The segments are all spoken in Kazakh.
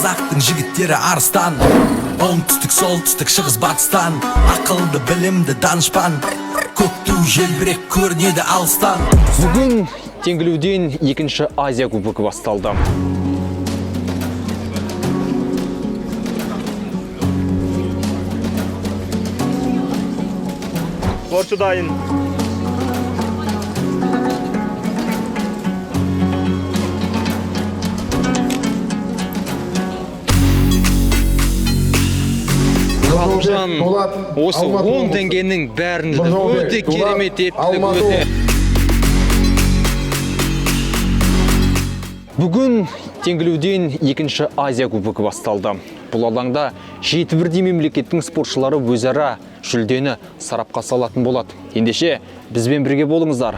Қазақтың жігіттері арыстан. Оңтүстік, солтүстік, шығыс, батыстан. Ақылды, білімді, данышпан. Көк ту желбіреп көрінеді алыстан. Бүгін теңгілуден екінші Азия кубогы басталды. Спортшы дайын. Ғалымжан, осы 10 теңгенің бәрін өте керемет ептілік өте. Бүгін теңгілуден екінші Азия кубогы басталды. Бұл алаңда жеті бірдей мемлекеттің спортшылары өзара жүлдені сарапқа салатын болады. Ендеше бізбен бірге болыңыздар.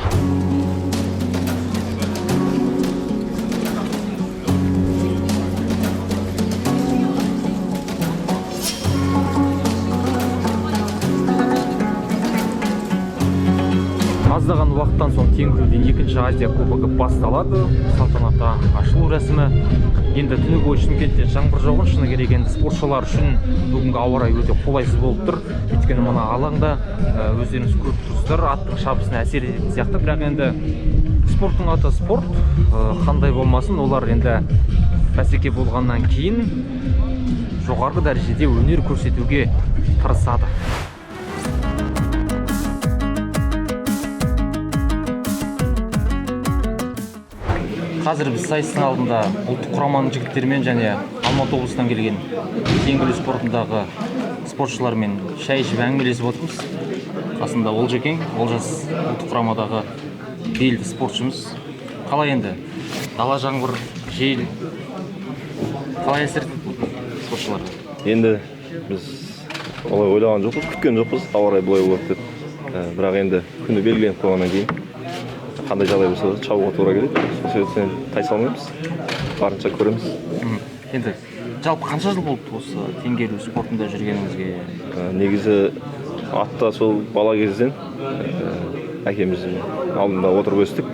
Аздаған уақыттан соң теңгілуден екінші Азия кубогы басталады. Салтанатты ашылу рәсімі. Енді түні бойы Шымкентте жаңбыр жауған, шыны керек енді спортшылар үшін бүгінгі ауа райы өте қолайсыз болып тұр. Өйткені мына алаңда өздеріңіз көріп тұрсыздар, аттың шабысына әсер ететін сияқты. Бірақ енді спорттың аты спорт, қандай болмасын, олар енді бәсеке болғаннан кейін жоғарғы дәрежеде өнер көрсетуге тырысады. Қазір біз сайыстың алдында ұлттық құраманың жігіттерімен және Алматы облысынан келген теңгілу спортындағы спортшылармен шай ішіп әңгімелесіп отырмыз. Қасында Олжекең, Олжас ұлттық құрамадағы белді спортшымыз. Қалай енді? Дала жаңбыр, жел қалай әсер етті спортшыларға? Енді біз олай ойлаған жоқпыз, күткен жоқпыз ауа райы бұлай болады деп. Бірақ енді күні белгіленіп қойғаннан кейін қандай жағдай болса да шабуға тура келеді. Сол себептен тайсалмаймыз, алмаймыз, барынша көреміз. Енді жалпы қанша жыл болды осы теңгеру спортында жүргеніңізге? Негізі атта сол бала кезден әкеміздің алдында отырып өстік.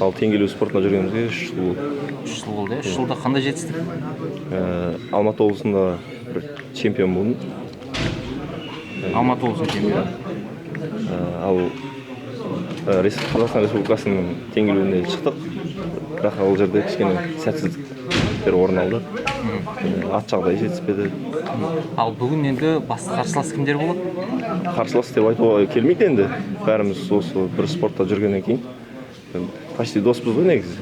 Ал теңгелу спортында жүргенімізге 3 жыл болды. 3 жыл болды, 3 жылда қандай жетістік? Алматы облысында бір чемпион болдым. Алматы облысының чемпионы. Ал Қазақстан Республикасының теңгелуіне шықтық. Бірақ ол жерде кішкене сәтсіздіктер орын алды. Ат жағдайы жетіспеді. Ал бүгін енді басты қарсылас кімдер болады? Қарсылас деп айтуға келмейді енді. Бәріміз осы бір спортта жүргеннен кейін почти доспыз ғой негізі.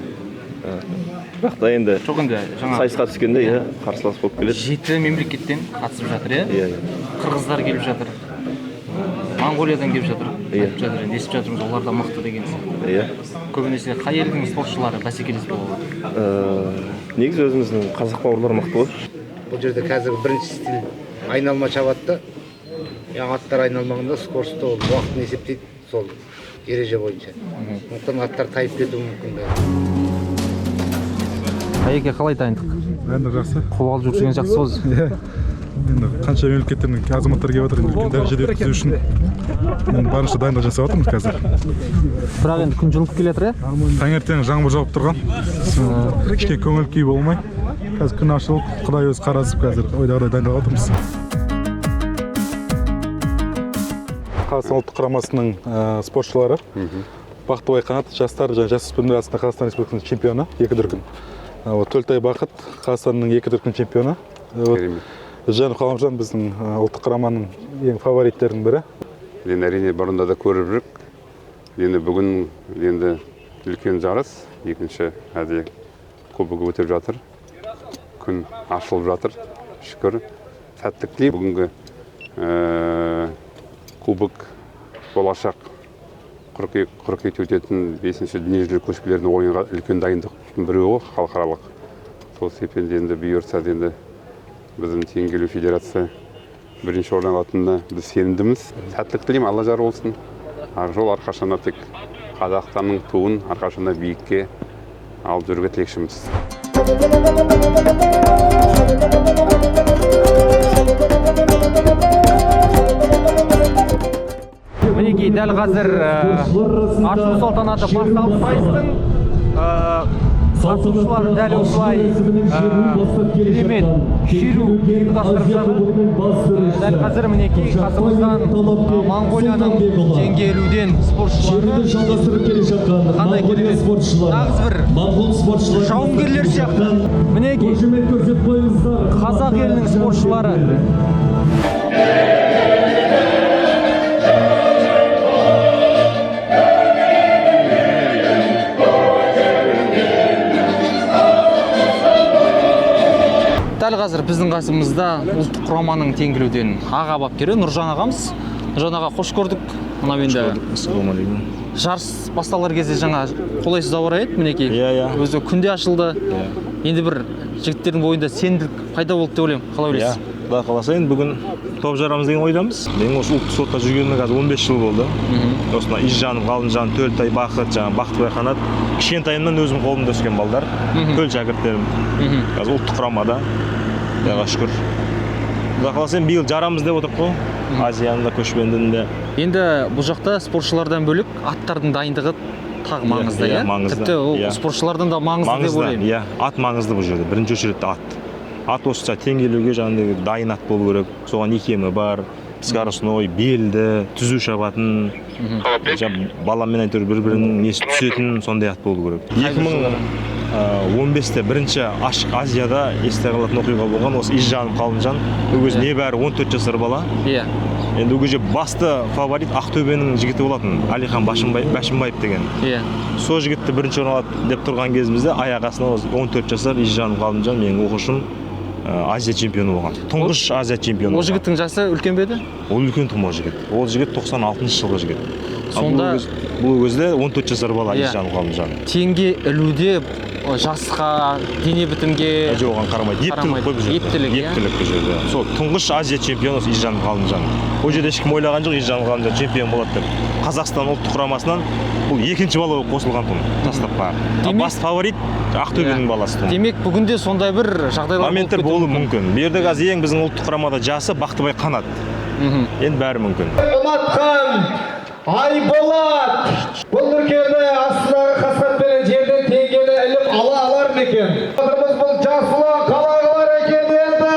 Бірақ та енді жоқ енді жаңа сайысқа түскенде иә қарсылас болып келеді. 7 мемлекеттен қатысып жатыр, иә? Иә, иә. Қырғыздар келіп жатыр. Моңғолиядан келіп жатыр. Иә. Айтып жатыр, енді естіп жатырмыз, олар да мықты деген сияқты. Иә. Көбінесе қай елдің спортшылары бәсекелес бола алады? Негізі өзіміздің қазақ бауырлар мықты ғой. Бұл жерде қазір бірінші стиль айналма шабады да. Аттар айналмағанда скоросты ол уақытын есептейді сол ереже бойынша. Сондықтан аттар тайып кетуі мүмкін. Айеке, қалай дайындық? Дайындық жақсы. Қобалжып жүрген жақсы ғой. Иә. Енді қанша мемлекеттердің азаматтары келіп жатыр, үлкен дәрежеде өткізу үшін енді барынша дайындық жасап жатырмыз қазір. Бірақ енді күн жылынып келе жатыр, иә? Таңертең жаңбыр жауып тұрған. Кішкене көңіл күй болмай. Қазір күн ашылып, Құдай өзі қарасып қазір ойдағыдай дайындалып жатырмыз. Қазақстан ұлттық құрамасының спортшылары Бақтыбай Қанат жастар және жасөспірімдер арасында Қазақстан Республикасының чемпионы екі дүркін. Төлтай Бақыт Қазақстанның екі дүркін чемпионы. Жанов Ғаламжан біздің ұлттық құраманың ең фавориттерінің бірі. Енді әрине бұрында да көріп жүрік. Енді бүгін енді үлкен жарыс, екінші Азия кубогы өтіп жатыр. Күн ашылып жатыр. Шүкір. Сәттілік тілеймін. Бүгінгі кубок болашақ қыркүйекте өтетін 5-ші дүниежүзілік көшпелердің ойынға үлкен дайындықтың біреуі ғой, халықаралық. Сол себептен енді бұйыртса енді біздің теңгелу федерация бірінші орын алатынына біз сенімдіміз. Сәттілік тілеймін, Алла жар болсын. Ақ жол әрқашанда тек Қазақстанның туын әрқашанда биікке алып жүруге тілекшіміз. Мінекей дәл қазір ашылу салтанаты басталып сайыстың Қатысушылар дәл осылай керемет шеру ұйымдастырып жатыр. Дәл қазір мінекей қасымыздан Моңғолияның теңге ілуден спортшылары жалғастырып келе жатқан қандай Моңғолия керемет спортшылары, нағыз бір моңғол спортшылары жауынгерлер сияқты. Мінекей қошемет көрсетіп қойыңыздар. Қазақ елінің спортшылары. Дәл қазір біздің қасымызда ұлттық құраманың теңге ілуден аға бапкері Нұржан ағамыз. Нұржан аға, қош көрдік. Мынау енді Ассалаумағалейкум. Жарыс басталар кезде жаңа қолайсыз ауа райы еді, мінекей. Иә, иә. Өзі күнде ашылды. Енді бір жігіттердің бойында сенімділік пайда болды деп ойлаймын. Қалай Иә, ойлайсыз? Құдай қаласа, енді бүгін топ жарамыз деген ойдамыз. Менің осы ұлттық спортта жүргеніме қазір 15 жыл болды. Осында Изжанов, Ғалымжан, Төлтай, Бақыт, жаңағы Бақтыбай, Қанат кішкентайымнан өзім қолымда өскен балдар. Төл шәкірттерім. Қазір ұлттық құрамада. Құдайға шүкір. Құдай қаласа, енді биыл жарамыз деп отырмық қой. Азияның да, көшпендінің де. Енді бұл жақта спортшылардан бөлек аттардың дайындығы тағы маңызды, иә, иә? Маңызды, Тіпті ол иә. Спортшылардан да маңызды деп Маңызды, ойлаймын. иә, ат маңызды бұл жерде. Бірінші очередь ат. Ат осы теңге ілуге жаңағыдай дайын ат болу керек. Соған икемі бар, скоростной, белді, түзу шабатын, жаңа баламен әйтеуір бір бірінің несі түсетін сондай ат болу керек. 2015-те бірінші ашық Азияда есте қалатын оқиға болған осы Изжанов Ғалымжан. Ол кезде небәрі 14 жасар бала. Енді ол кезде басты фаворит Ақтөбенің жігіті болатын Әлихан Бәшімбаев деген. Сол жігітті бірінші орын алады деп тұрған кезімізде аяқ астынан осы 14 жасар Изжанов Ғалымжан менің оқушым Азия чемпионы болған. Тұңғыш Азия чемпионы Ол болған. жігіттің жасы үлкен бе еді? Ол үлкен тұғын ол жігіт. Ол жігіт 96 жылғы жігіт. Ал бұл кезде 14 жасар бала Изжанов Ғалымжан. Теңге ілуде жасқа, дене бітімге Жоқ, оған қарамайды. Ептілік қой бұл жерде. Ептілік, иә? Ептілік бұл жерде. Сол тұңғыш Азия чемпионы осы Изжанов Ғалымжан. Ол жерде ешкім ойлаған жоқ Изжанов Ғалымжан чемпион болады деп. Қазақстан ұлттық құрамасынан бұл екінші бала болып қосылған тұғын тастапқа. Бас фаворит Ақтөбенің баласы тұғын. Демек, бүгінде сондай бір жағдайлар Моменттер болып кетуі болуы мүмкін. Бұл жерде қазір ең біздің ұлттық құрамада жасы Бақтыбай Қанат. Енді бәрі мүмкін. Ұнатқан Айболат бұл нұркені астындағы қасқатпенен жерден теңгені іліп ала алар ма екен? Отырмыз, бұл Жасұлан қалай қалар екен енді?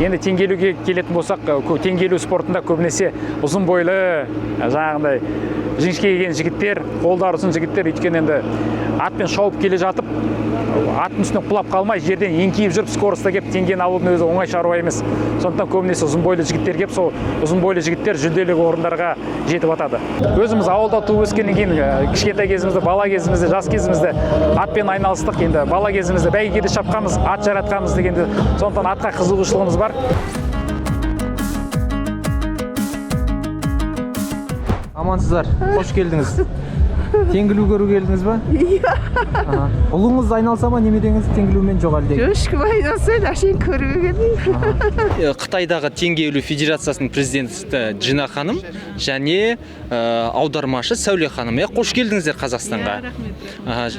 Енді теңге ілуге келетін болсақ, теңге ілу спортында көбінесе ұзын бойлы, жаңағындай жіңішке келген жігіттер, қолдары ұзын жігіттер, өйткені енді атпен шауып келе жатып, аттың үстіне құлап қалмай, жерден еңкейіп жүріп, скоростьта келіп теңгені алудың өзі оңай шаруа емес. Сондықтан көбінесе ұзын бойлы жігіттер келіп, сол ұзын бойлы жігіттер жүлделі орындарға жетіп атады. Өзіміз ауылда туып өскеннен кейін, кішкентай кезімізде, бала кезімізде, жас кезімізде атпен айналыстық. Енді бала кезімізде бәйгеге де шапқанбыз, ат жаратқанбыз дегенде, сондықтан атқа қызығушылығымыз бар. Амансыздар, қош келдіңіз. Теңге ілу көруге келдіңіз ба? Иә. Ұлыңыз айналыса ма, немереңіз теңге ілумен, жоқ әлде? Жоқ, ешкім айналыспайды, әшейін көруге келдім. Қытайдағы теңге ілу федерациясының президенті Джина ханым және аудармашы Сәуле ханым. Қош келдіңіздер Қазақстанға. Иә, рахмет.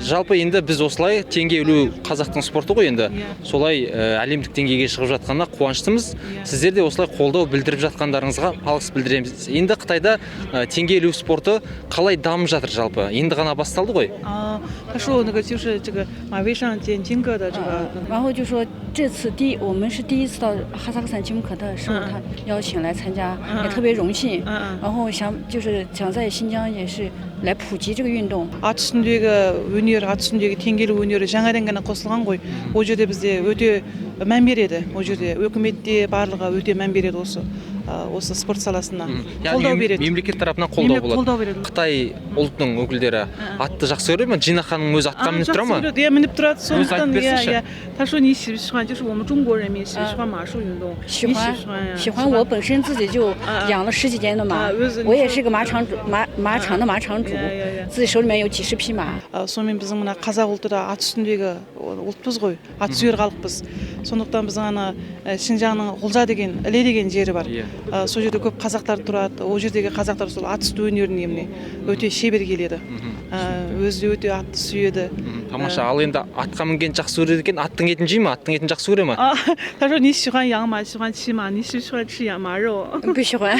Жалпы енді біз осылай теңге ілу қазақтың спорты ғой енді. Иә. Солай әлемдік деңгейге шығып жатқанына қуаныштымыз. Иә. Сіздер де осылай қолдау білдіріп жатқандарыңызға алғыс білдіреміз. Енді Қытайда теңге ілу спорты қалай дамып жатыр жалпы? Енді ғана басталды ғой. 他说那个就是这个马背上捡金戈的这个。然后就说这次我们是第一次到哈萨克斯坦吉姆可特，受他邀请来参加，也特别荣幸。然后想在新疆也是来普及这个运动。 Ат үстіндегі өнер, ат үстіндегі теңге ілу өнері жаңадан ғана қосылған ғой. Ол жерде бізде өте мән береді. Ол жерде өкіметте барлығы өте мән береді осы спорт саласына. Яғни Қолдау береді. мемлекет тарапынан қолдау Мемлекет болады. қолдау береді. Қытай ұлтының өкілдері атты жақсы көре ме? Джина ханымның өзі атқа мініп Жақсы тұра ма? көреді. Иә, мініп тұрады. Өзі айтып Сондықтан, иә, берсінші. иә. 他说你喜不喜欢，就是我们中国人民喜不喜欢马术运动？喜你喜欢，不喜欢呀？喜欢。我本身自己就养了10几年的马，我也是个马场主，马场的马场主，自己手里面有几十匹马。 Сонымен біздің мына қазақ ұлты да ат үстіндегі ұлтпыз ғой, ат сүйер халықпыз. Сондықтан біздің ана Шыңжаңның Ғұлжа деген, Іле деген жері бар. Сол жерде көп қазақтар тұрады. Ол жердегі қазақтар сол ат үсті өнеріне міне өте шебер келеді. Өзі де өте атты сүйеді. Тамаша. Ал енді атқа мінген жақсы көреді екен, аттың етін жей ме? Аттың етін жақсы көре ме? 啊，他说你喜欢羊吗？喜欢骑马？你喜不喜欢吃羊马肉？不喜欢。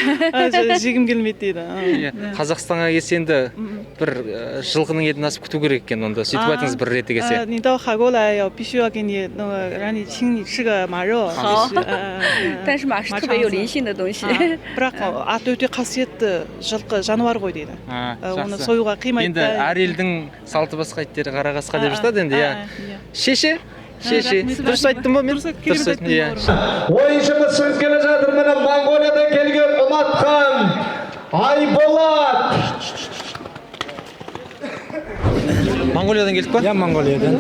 Жегім келмейді дейді. Иә, Қазақстанға келсе енді бір жылқының етін асып күту керек екен онда. Сөйтіп айтыңыз бір реті келсе. 你到韩国来要必须要给你那个让你请你吃个马肉。好必须但是马是特别有灵性的东西。 Бірақ ат өте қасиетті жылқы жануар ғой дейді. Оны Жақсы. союға қимайды. Енді әр елдің салты басқа, иттері қара қасқа деп жатады енді, иә. Шеше, шеше. Рахмет. Дұрыс айттым ба мен? Дұрыс айт- керемет Дұрыс айттым, айттың, иә. бауырым. Ойыншымыз шығып келе жатыр, міне Моңғолиядан келген Ұнатқан Айболат. Моңғолиядан келдік па? Иә, Моңғолиядан.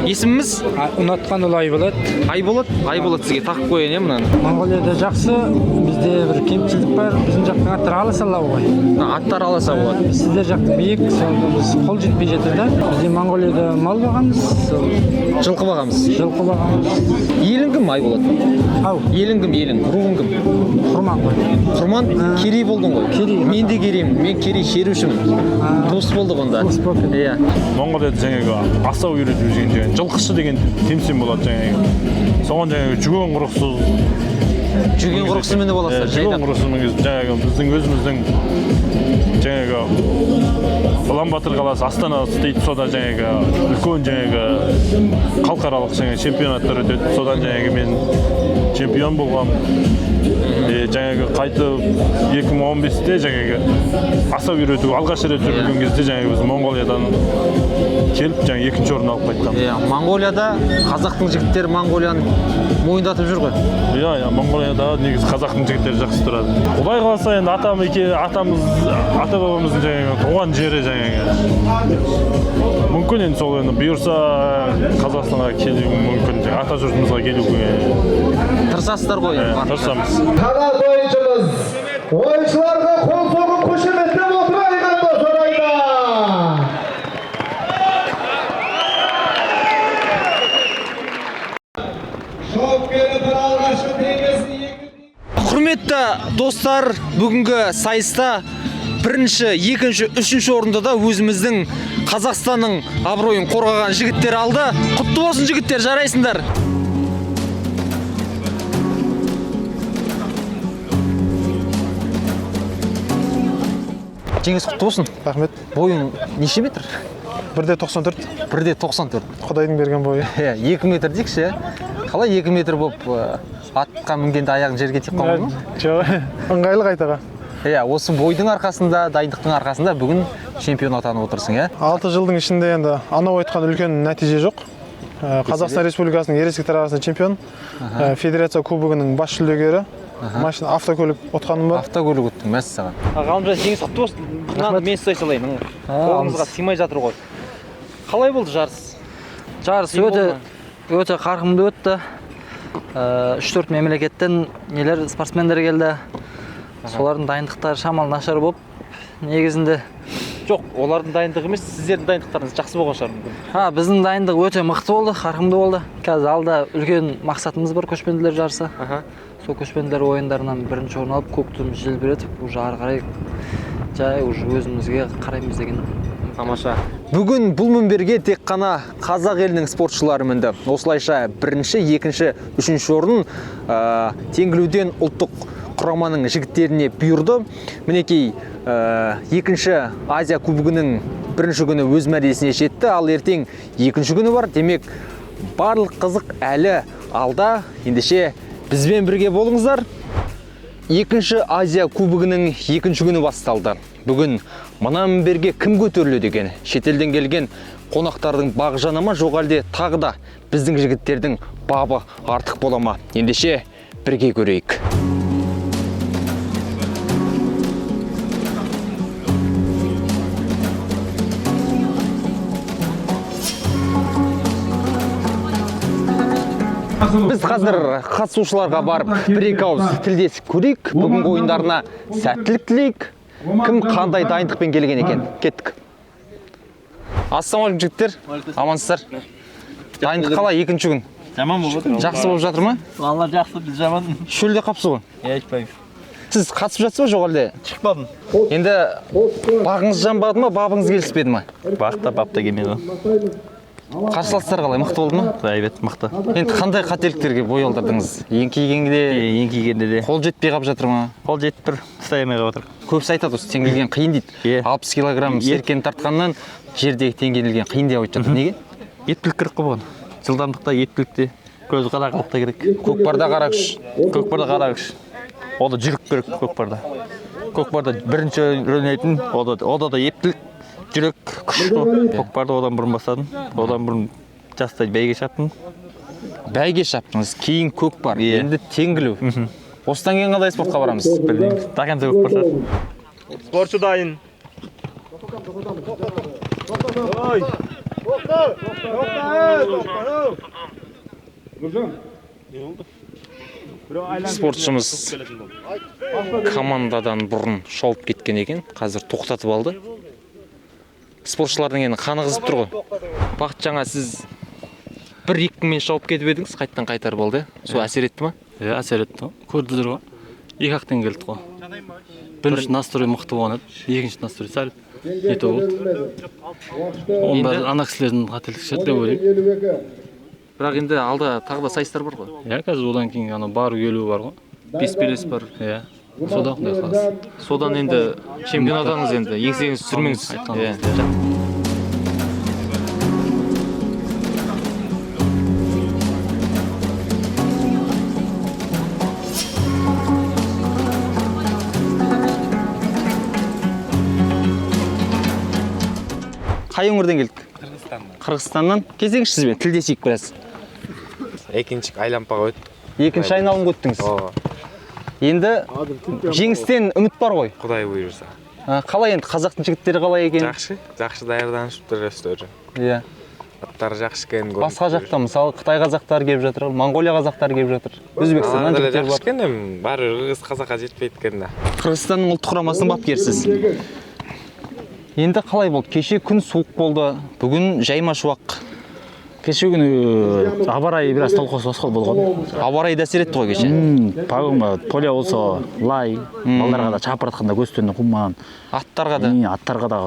Есіміміз? Ұнатқан ұлы Айболат. Айболат? Айболат, сізге тағып қояйын, иә, мынаны. Моңғолияда жақсы, бізде бір кемшілік бар, біздің жақтың аттары аласалау ғой. Аттар аласа болады. Сіздер жақты биік, сол біз қол жетпей жатыр да. Бізде Моңғолияда мал бағамыз, сол Жылқы бағамыз. Жылқы бағамыз. Елің кім, Айболат? Ау. Елің кім, елің? Руың кім? Құрман ғой. Құрман? Керей болдың ғой. Керей. Мен де кереймін. Мен керей шерушімін. Дос болдық онда. Дос болып кеттік. Иә. Моңғолияда жаңағы асау үйретіп жүрген жаңағы жылқышы деген темсен болады жаңағы. Соған жаңағы жүген құрықсыз. Жүген құрықсыз мініп аласыздар, Жүген құрықсыз мінгізіп, жаңағы біздің өзіміздің жаңағы Ұланбатыр қаласы, астанасы дейді, содан жаңағы үлкен жаңағы халықаралық жаңағы чемпионаттар өтеді. Содан жаңағы мен чемпион болғам. Жаңағы қайтып 2015-те жаңағы асау үйрету алғаш рет жүрген кезде жаңағы біз Моңғолиядан келіп жаңағы екінші орын алып қайтқанбыз. Иә, Моңғолияда қазақтың жігіттері Моңғолияны мойындатып жүр ғой. Иә, иә, Моңғолияда негізі қазақтың жігіттері жақсы тұрады. Құдай қаласа енді атам атамыз, ата бабамыздың жаңағы туған жері жаңағы. Мүмкін енді сол енді бұйырса Қазақстанға келуі мүмкін, жаңағы ата жұртымызға келуге. Тырысасыздар ғой енді. Тырысамыз. Қанат ойыншымыз. Ойыншыларға қол соғып қошеметтеп отырайық анда сарайда. Шауып келіп бір алғашқы теңгесін екі Құрметті достар, бүгінгі сайыста бірінші, екінші, үшінші орында да өзіміздің Қазақстанның абыройын қорғаған жігіттер алды. Құтты болсын, жігіттер, жарайсыңдар. Жеңіс құтты болсын. Рахмет. Бойың неше метр? 1,94. 1,94. Құдайдың берген бойы. Иә, 2 метр дейікші, иә. Қалай 2 метр болып атқа мінгенде аяғың жерге тиіп қалмады ма? Жоқ, ыңғайлы қайтаға. Иә, осы бойдың арқасында, дайындықтың арқасында бүгін чемпион атанып отырсың, иә? 6 жылдың ішінде енді анау айтқан үлкен нәтиже жоқ. Қазақстан Республикасының ересектер арасында чемпион, Федерация кубогының бас жүлдегері, машина автокөлік ұтқаным бар. Автокөлік ұттың, мәссаған. Ғалымжан, жеңіс құтты болсын. Мынаны мен ұстай салайын. Қолыңызға сыймай жатыр ғой. Қалай болды жарыс? Жарыс Қиын өте болды ма? Өте қарқынды өтті. 3-4 мемлекеттен нелер спортсмендер келді. Солардың дайындықтары шамалы нашар болып, негізінде Жоқ, олардың дайындығы емес, сіздердің дайындықтарыңыз жақсы болған шығар мүмкін. Ха, біздің дайындық өте мықты болды, қарқынды болды. Қазір алда үлкен мақсатымыз бар, көшпенділер жарысы. Сол көшпенділер ойындарынан бірінші орын алып, көк туымызды желбіретіп, уже ары қарай жай уже өзімізге қараймыз деген. Тамаша. Бүгін бұл мінберге тек қана қазақ елінің спортшылары мінді. Осылайша бірінші, екінші, үшінші орын теңгілуден ұлттық құраманың жігіттеріне бұйырды. Мінекей, екінші Азия кубогының бірінші күні өз мәресіне жетті, ал ертең екінші күні бар. Демек, барлық қызық әлі алда. Ендеше бізбен бірге болыңыздар. Екінші Азия кубогының екінші күні басталды. Бүгін мына мінберге кім көтеріледі екен? Шетелден келген қонақтардың бағы жана ма, жоқ әлде тағы да біздің жігіттердің бабы артық бола ма? Ендеше бірге көрейік. Біз қазір қатысушыларға барып бір екі ауыз тілдесіп көрейік. Бүгінгі ойындарына сәттілік тілейік. Кім қандай дайындықпен келген екен? Кеттік. Ассалаумағалейкум, жігіттер. Амансыздар. Дайындық қалай екінші күн? Жаман болып отыр. Жақсы болып жатыр ма? Алла жақсы, біз жаман. Шөлде қапсыз ғой. Иә, айтпаймын. Сіз қатысып жатсыз ба, жоқ әлде? Шықпадым. Енді бағыңыз жанбады ма, бабыңыз келіспеді ма? Бақ та бап та келмеді. Қарсыластар қалай, мықты болды ма? Әйбет, мықты. Енді қандай қателіктерге бой алдырдыңыз? Еңкейгенде, еңкейгенде де. Қол жетпей қалып жатыр ма? Қол жетіп тұр, ұстай алмай қалып жатыр. Көбісі айтады, осы теңгелген қиын дейді. 60 килограмм серкені тартқаннан жердегі теңгелген қиын деп айтып жатыр. Неге? Ептілік керек қой бұған. Жылдамдықта, ептілікте, көз қадағалық та керек. Көкпарда қара күш. Көкпарда қара күш. О да жүрек керек көкпарда. Көкпарда бірінші ойнайтын, о да ептілік, жүрек, күш қой. Көкпарды одан бұрын бастадым. Одан бұрын жастай бәйге шаптым. Бәйге шаптыңыз, кейін көкпар, енді теңгілу. Осыдан кейін қандай спортқа барамыз? Білмейміз. До конца көкпар шығар. Спортшы дайын. Ой. Тоқта! Тоқта! Тоқта! Нұржан, не болды? Спортшымыз командадан бұрын шауып кеткен екен, қазір тоқтатып алды. Спортшылардың енді қаны қызып тұр ғой. Бақыт, жаңа сіз бір екпінмен шауып кетіп едіңіз, қайттан қайтарып алды. Сол әсер етті ма? Иә, әсер етті. Көрдіңдер ғой. Екі ақтен келдік қой. Бірінші настрой мықты болған еді, екінші настрой сәл не болды. Оның бәрі ана кісілердің қателігі шығар деп ойлаймын. Бірақ енді алда тағы да сайыстар бар ғой. Иә, қазір одан кейін ана бару келу бар ғой. Бес белес бар. Иә. Содан құдай қаласа. Содан енді чемпион атаныңыз енді, еңсеңізді түсірмеңіз. Иә. Қай өңірден келдік? Қырғызстаннан. Қырғызстаннан. Келсеңізші сізбен тілдесейік біраз. Екінші айлампаға өттік. Екінші айналымға өттіңіз. Ооба. Енді жеңістен үміт бар ғой. Құдай бұйырса. Қалай енді қазақтың жігіттері қалай екен? Жақсы, жақсы даярданышып тұр өздері. Иә. Аттары жақсы екен. Басқа жақта мысалы Қытай қазақтары келіп жатыр, Моңғолия қазақтары келіп жатыр. Өзбекстаннан жігіттер бар. Жақсы екен, эми баары кыргыз қазаққа жетпейт екен да. Қырғызстанның ұлттық құрамасының бапкерісіз. Енді қалай болды? Кеше күн суық болды, бүгін жайма шуақ. Кеше күні аба райы біраз толқос-осқол болған. Ауа райы да әсер етті ғой кеше. Поле болса лай, балдарға да чапыратқанда көз түнді құман. Аттарға да? Аттарға да.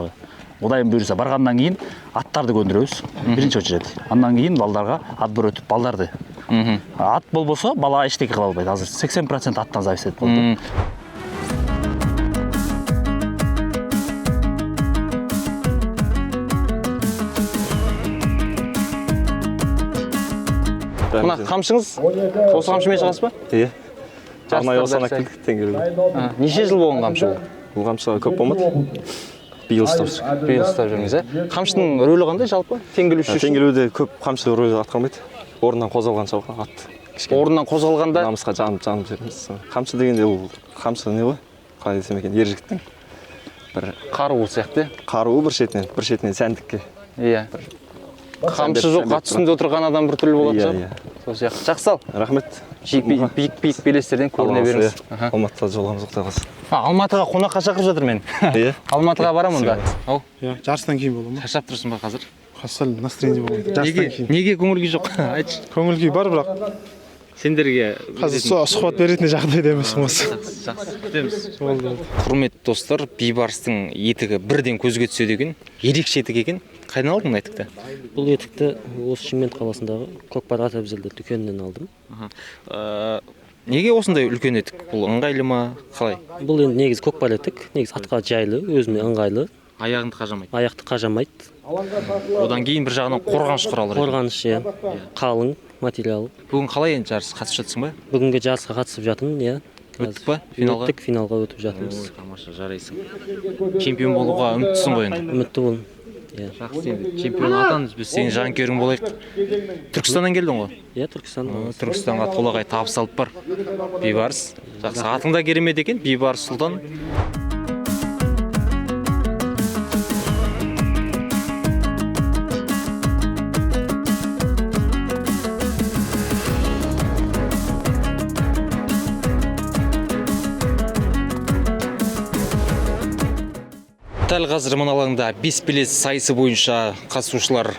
Құдайым бұйырса барғаннан кейін аттарды көндіреміз, бірінші очередь. Андан кейін балдарға отбор өтіп балдарды. Ат болбосо бала ештеңе кыла албайт. Азыр 80% аттан зависит болду. Мына қамшыңыз, осы қамшымен шығасыз ба? Иә. Арнайы осыны әкелдік теңгеруге. Неше жыл болған қамшы бұл? Бұл қамшы көп болмады. Биыл ұстап жүрміз. Биыл ұстап жүрміз, ә? Қамшының рөлі қандай жалпы? Теңгелуші үшін? Теңгелуде көп қамшы рөл атқармайды. Орнынан қозғалған шауқа атты. Орнынан қозғалғанда? Намысқа жанып жүрміз. Қамшы дегенде ол қамшы не ғой? Қалай десем екен, ер жігіттің бір қаруы сияқты. Қаруы бір шетінен, бір шетінен сәндікке. Иә. Қамшы жоқ, ат үстінде отырған адам бір түрлі болатын шығар. Сол сияқты. Жақсы ал. Рахмет. Биік белестерден көріне беріңіз. Алматыда жолығамыз, құдай қаласа. Алматыға қонаққа шақырып жатыр мені. Иә. Алматыға барамын онда. Ау. Иә, жарыстан кейін бола ма? Шаршап тұрсың ба қазір? Қазір настроение болмайды. Жарыстан кейін. Неге көңіл күй жоқ? Айтшы. Көңіл күй бар, бірақ сендерге қазір сұхбат беретін жағдайда емеспін осы. Жақсы, күтеміз. Құрметті достар, Бейбарыстың етігі бірден көзге түседі екен. Ерекше етік екен. Қайдан алдың мына етікті? Бұл етікті осы Шымкент қаласындағы Көкпар ат әбзелдер дүкенінен алдым. Неге осындай үлкен етік? Бұл ыңғайлы ма? Қалай? Бұл енді негізі көкпар етік, негізі атқа жайлы, өзіме ыңғайлы. Аяғыңды қажамайды. Аяқты қажамайды. Одан кейін бір жағынан қорғаныш құралы. Қорғаныш, иә. Қалың материал. Бүгін қалай енді жарыс қатысып жатсың ба? Бүгінгі жарысқа қатысып жатырмын, иә. Өттік па финалға? Өттік, финалға өтіп жатырмыз. Ой, тамаша, жарайсың. Чемпион болуға үміттісің ғой енді? Үмітті болдым. Иә. Жақсы енді, чемпион атанбыз, біз сенің жанкүйерің болайық. Түркістаннан келдің ғой? Иә, Түркістан. Түркістанға толағай табыс алып бар. Бейбарыс. Жақсы, атың да керемет екен, Бейбарыс Сұлтан. Дәл қазір мына алаңда бес белес сайысы бойынша қатысушылар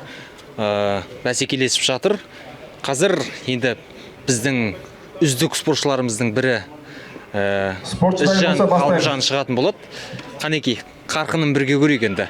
бәсекелесіп жатыр. Қазір енді біздің үздік спортшыларымыздың бірі Ізжан Қалжан шығатын болады. Қанеки, қарқынын бірге көрейік енді.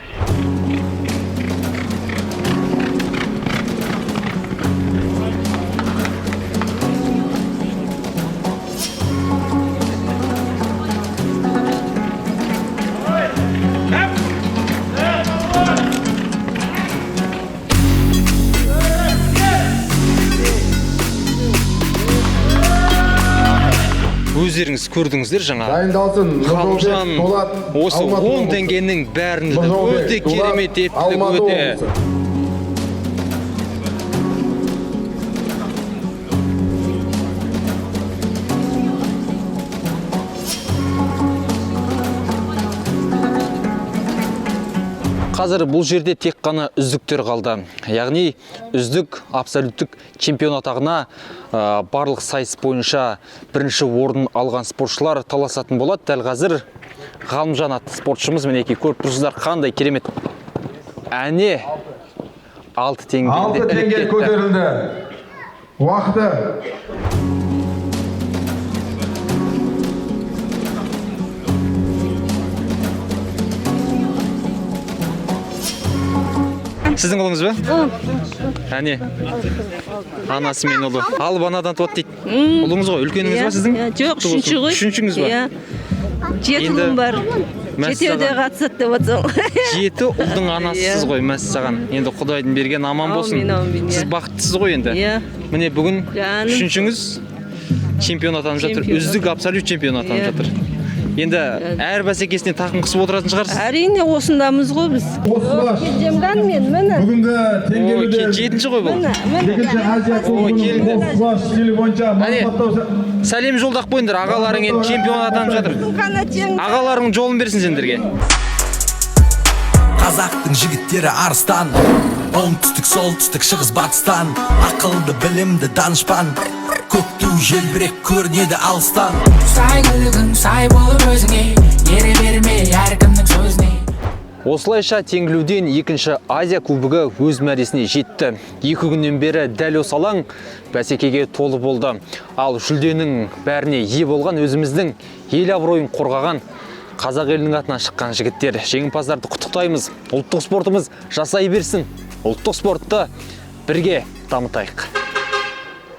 Өздеріңіз көрдіңіздер жаңа. Дайындалсын Нұржолбек Ғалымжан Дулат, осы Алматы 10 облысы. теңгенің бәрін Нұржолбек өте Дулат, керемет ептілік Алматы өте. облысы. Қазір бұл жерде тек қана үздіктер қалды. Яғни үздік абсолюттік чемпион атағына барлық сайыс бойынша бірінші орын алған спортшылар таласатын болады. Дәл қазір Ғалымжан атты спортшымыз, мінекей көріп тұрсыздар, қандай керемет. Әне 6 теңгені 6 іліп теңге кетті. көтерілді. Уақыты. Сіздің ұлыңыз ба? Әне. Анасы мен ұлы. Алып анадан туады дейді. Ұлыңыз ғой, үлкеніңіз ба сіздің? Иә, жоқ, Құтты болсын. үшінші ғой. Үшіншіңіз ба? Иә. Жеті Енді ұлым бар. мәссаған. Жетеуі де қатысады деп отырсың. Жеті ұлдың анасысыз Иә. ғой, мәссаған. Енді Құдайдың берген аман болсын. Аумин, аумин, иә. Сіз бақыттысыз ғой енді. Иә. Міне бүгін Жаным. үшіншіңіз чемпион атанып жатыр. Чемпион. Үздік абсолют чемпион атанып Иә. жатыр. Енді әр бәсекесіне тақым қысып отыратын шығарсыз. Әрине, осындамыз ғой біз. Кенжемған мен, міне. Бүгінгі теңгелуде Ой, жетінші ғой бұл. Міне, міне. Екінші Азия кубогының қос құлаш стилі бойынша марапаттау Сәлем жолдап қойыңдар, ағаларың енді чемпион атанып жатыр. Қана тең. Ағаларың жолын берсін сендерге. Қазақтың жігіттері арыстан. Оңтүстік, солтүстік, шығыс, батыстан. Ақылды, білімді, данышпан. Көк ту желбірек көрінеді алыстан. Сай күлігің сай болып өзіңе, ере берме әркімнің сөзіне. Осылайша теңгілуден екінші Азия кубогы өз мәресіне жетті. 2 күннен бері дәл осы алаң бәсекеге толы болды. Ал жүлденің бәріне ие болған өзіміздің ел абыройын қорғаған қазақ елінің атынан шыққан жігіттер. Жеңімпаздарды құттықтаймыз. Ұлттық спортымыз жасай берсін. Ұлттық спортты бірге дамытайық.